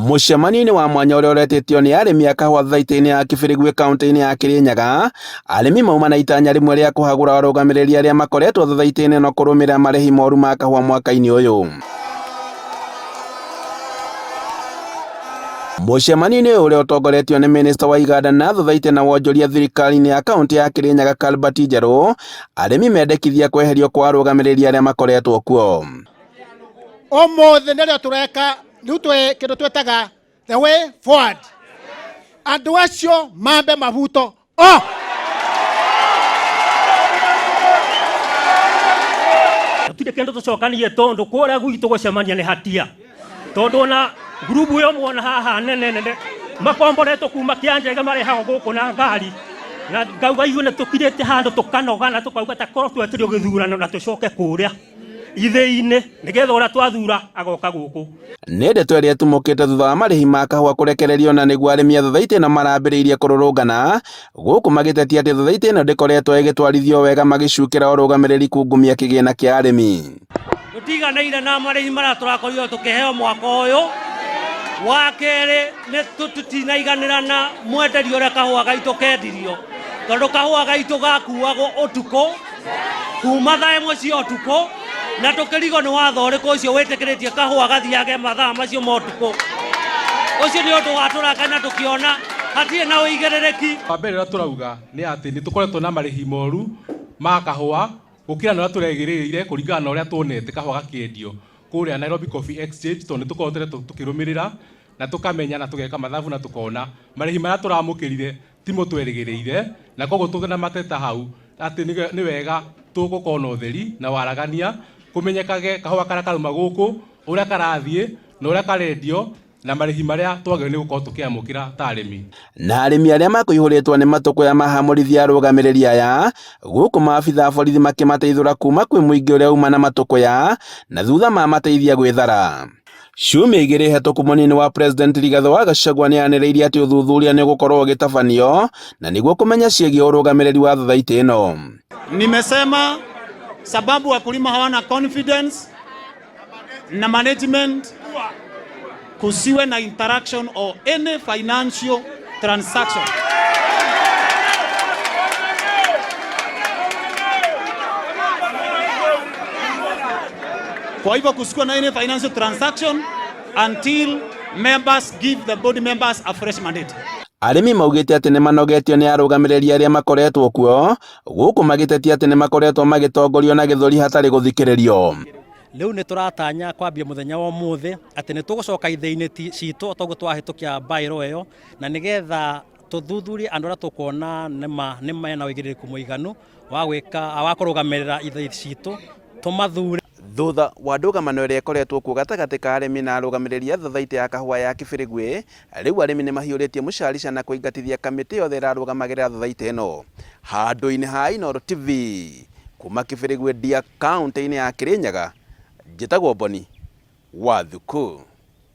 Mũcemanio-inĩ wa mwanya ũrĩa ũretĩtio nĩ arĩmi a kahũa thathaitĩ-inĩ ya Kĩbĩrĩgwĩ kaũntĩ-inĩ ya Kĩrĩnyaga, arĩmi mauma na itanya rĩmwe rĩa kũhagũra arũgamĩrĩri arĩa makoretwo thathaitĩ-inĩ ĩno kũrũmĩrĩra marĩhi moru ma kahũa mwaka-inĩ ũyũ. Mũcemanio-inĩ ũyũ ũrĩa ũtongoretio nĩ mĩnĩsta wa iganda na thothaitĩ na wonjoria thirikari-inĩ ya kaũntĩ ya Kĩrĩnyaga Cuthbert Njerũ, arĩmi mendekithia kweherio kwa arũgamĩrĩri arĩa makoretwo kuo. Ũmũthĩ nĩrĩo tũreka rĩu twĩ kĩndũ twĩtaga the way forward. Andũ acio mambe mabuto o Gũtirĩ kĩndũ tũcokanie tondũ kũrĩa gwitũ gũcemania nĩ hatia, tondũ ona ngurubu ĩyo muona haha nene nene makomboretwo kuma Kĩanjege marehagwo gũkũ na ngari, na ngauga ithuĩ nĩ tũkirĩte handũ tũkanoga na tũkauga ta korwo twetirio gĩthurano na tũcoke kũrĩa ithĩi-inĩ nĩgetha ũrĩa twathura agoka gũkũ. Nĩ ndeto ĩrĩa ĩtumũkĩte thutha wa marĩhi ma kahũa kũrekererio na nĩguo arĩmi a thathaitĩ ĩno marambĩrĩirie kũrũrũngana gũkũ magĩtetia atĩ thathaitĩ ĩno ndĩkoretwo ĩgĩtwarithio wega magĩcukĩra ũrũgamĩrĩri kungumia kĩgĩna kĩa arĩmi. Tũtiganĩire na marĩhi marĩa tũrakorirwo tũkĩheo mwaka ũyũ. Wa kerĩ nĩ tũtinaiganĩra na mwenderio ũrĩa kahũa gaitũ kendirio, tondũ kahũa gaitũ gakuagwo ũtukũ kuma thaa 1 cia ũtukũ, na tũkĩrigwo nĩ watho ũrĩkũ ũcio wĩtĩkĩrĩtie kahũa gathiage mathaa macio ma ũtukũ. Ũcio nĩ ũndũ watũrakaria na tũkĩona hatirĩ na ũigĩrĩrĩki. Wa mbere ũrĩa tũrauga nĩ atĩ nĩ tũkoretwo na marĩhi moru ma kahũa gũkĩra na ũrĩa tũregĩrĩire kũringana na ũrĩa tuonete kahũa gakĩendio kũrĩa Nairobi Coffee Exchange, tondũ nĩ tũkoretwo tũkĩrũmĩrĩra na tũkamenya na tũgeka mathabu na tũkona marĩhi marĩa tũramũkĩrire timo twerĩgĩrĩire, na koguo tũgĩ na mateta hau atĩ nĩ wega tũgũkorwo na ũtheri na waragania, kũmenyekage kahũa karĩa karauma gũkũ, ũrĩa karathiĩ na ũrĩa karendio na marĩhi marĩa twagĩrĩirwo nĩ gũkorwo tũkĩamũkĩra ta arĩmi. Na arĩmi arĩa makũihũrĩtwo nĩ matũkũya mahamũrithia arũgamĩrĩri aya, gũkũ maabitha a borithi makĩmateithũra kuma kwĩ mũingĩ ũrĩa uma na matũkũya na thutha mamateithia gwĩthara. Ciumia 2 hetũku mũnini wa President Rigathĩ wa Gachagua nĩ anĩrĩirie atĩ ũthuthuria nĩ ũgũkorwo ũgĩtabanio na nĩguo kũmenya ciĩgiĩ ũrũgamĩrĩri wa thothaitĩ ĩno. Nimesema sababu wakulima hawana confidence na management, kusiwe na interaction or any financial transaction. Kwa hivyo kusikuwa na any financial transaction until members give the board members a fresh mandate. Arĩmi maugĩte atĩ nĩ manogetio nĩ arũgamĩrĩri arĩa makoretwo kuo, gũkũ magĩtetia atĩ nĩ makoretwo magĩtongorio na gĩthũri hatarĩ gũthikĩrĩrio. Rĩu nĩ tũratanya kwambia mũthenya wa ũmũthĩ atĩ nĩ tũgũcoka ithĩinĩ citũ toguo twahĩtũkia bairo ĩyo, na nĩgetha tũthuthurie andũ arĩa tũkuona nĩ mena ũigĩrĩrĩku mũiganu wa gwĩka wa kũrũgamĩrĩra ithĩi citũ tũmathure. Thutha wa ndũgamano ĩrĩa ĩkoretwo kuo gatagatĩ ka arĩmi na arũgamĩrĩri a thathaitĩ ya kahũa ya Kĩbĩrĩgwĩ, rĩu arĩmi nĩ mahiũrĩtie mũcarica na kũingatithia kamĩtĩ yothe ĩrarũgamagĩrĩra thathaitĩ ĩno. Handũ-inĩ ha Inooro TV, kuma Kĩbĩrĩgwĩ Ndia kaũntĩ-inĩ ya Kĩrĩnyaga, njĩtagwo Boni wa Thuku.